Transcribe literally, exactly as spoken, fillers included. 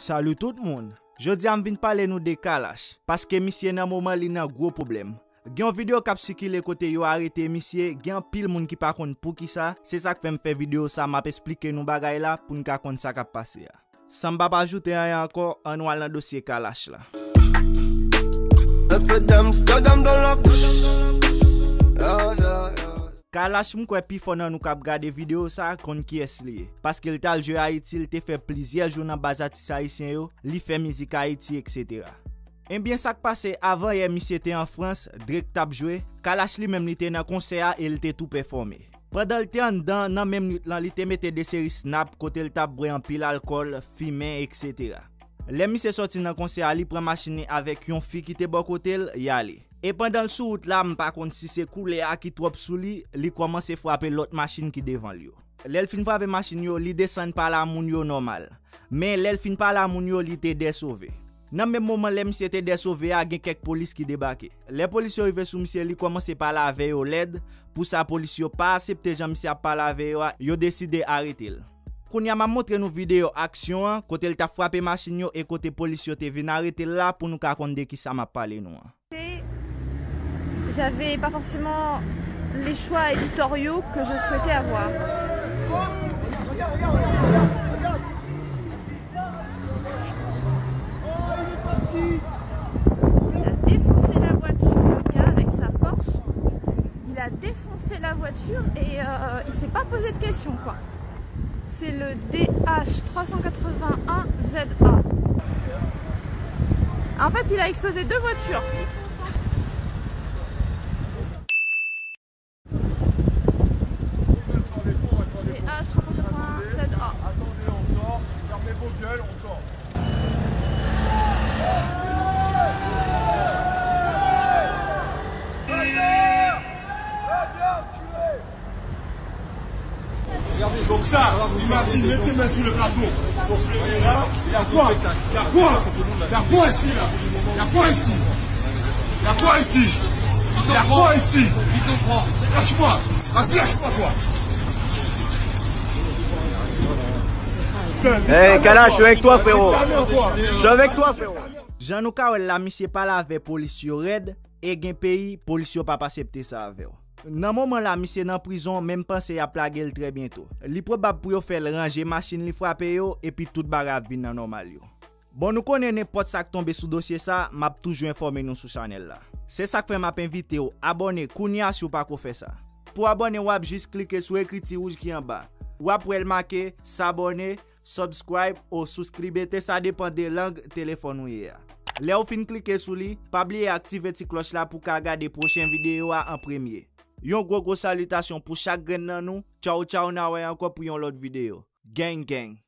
Salut tout moun! Jodi a m vin pale nou de Kalash, paske misye nan moman li nan gwo pwoblèm. Gen yon videyo k ap sikile kote yo arete misye, gen anpil moun ki pa konn poukisa, se sa k fè m fè videyo sa, m ap esplike nou bagay la pou n ka konn sa k ap pase a. San m p ap ajoute anyen ankò, ann nou al nan dosye Kalash la. Kalash, m kwè pifò nan nou k ap gade videyo sa a konn kiyès li ye, paske l t al jwe Ayiti, l te fè plizyè jou nan baz atis ayisyen yo, li fè mizik Ayiti, etsetera. Ebyen, sa k pase, avan yè misye te an Frans, Drake t ap jwe, Kalash li menm li te nan konsè a e l te tou pèfòme. Pandan l te anndan, nan menm nwit lan, li te mete de seri snap kote l t ap bwè anpil alkòl, fimen, etsetera. Lè misye sòti nan konsè a, li pran machin li avèk yon fi ki te bò kote l, y ale. E pandan l sou wout la, m pa konn si se koulè a ki twòp sou li, li kòmanse frape lòt machin ki devan l yo. Lè l fin frape machin yo, li desann pale a moun yo nòmal. Men lè l fin pale a moun yo, li te dèsove. Nan menm moman lè misye te dèsove a, gen kèk polis ki debake. Lè polis yo rive sou misye, li kòmanse pale avè yo lèd. Pou sa, polis yo pa aksepte jan misye ap pale avè yo a, yo deside arete l. Kounye a, m ap montre nou videyo aksyon an, kote l t ap frape machin yo e kote polis yo te vin arete l la pou nou ka konn de kisa m ap pale nou an. J'avais pas forcément les choix éditoriaux que je souhaitais avoir. Il a défoncé la voiture, le gars, avec sa Porsche. Il a défoncé la voiture et euh, il s'est pas posé de questions, quoi. C'est le D H trois cent quatre-vingt-un Z A. En fait, il a explosé deux voitures. D H trois cent quatre-vingts Z A. Attendez, on sort. Fermez vos gueules, on sort. Donc ça, il m'a dit, mettez main sur le plateau. Donc, là, il y a quoi ? Il y a quoi ? Il y a quoi ici, là ? Il y a quoi ici ? Il y a quoi ici ? Il y a quoi ici ? Lâche-moi. Vas-y, lâche-moi, toi. Hey, Kalash, je suis avec toi, frérot. Je suis avec toi, frérot. Jan nou ka wè l la, misye pale avè polis yo rèd, e gen peyi, polis yo p ap aksepte sa avè w. Nan moman la, misye nan prizon, men m panse y ap lage l trè byento. Li pwobab pou yo fè l ranje machin li frape yo, epi tout bagay ap vin nan nòmal yo. Bon, nou konnen nenpòt sa k tonbe sou dosye sa, m ap toujou enfòme nou sou chanèl la. Se sa k fè m ap envite w abòne kounye a si w pako fè sa. Pou abòne, w ap jis klike sou ekriti wouj ki anba. W ap wè l make s'abonner, subscribe ou souscribe, te sa depann de lang telefòn ou ye a. Lè w fin klike sou li, pa bliye aktive ti klòch la pou w ka gade pwochen videyo a an premye. Yon gwo gwo salitasyon pou chak grenn nan nou. Tchaw tchaw, n a wè ankò pou yon lòt videyo. Gang gang.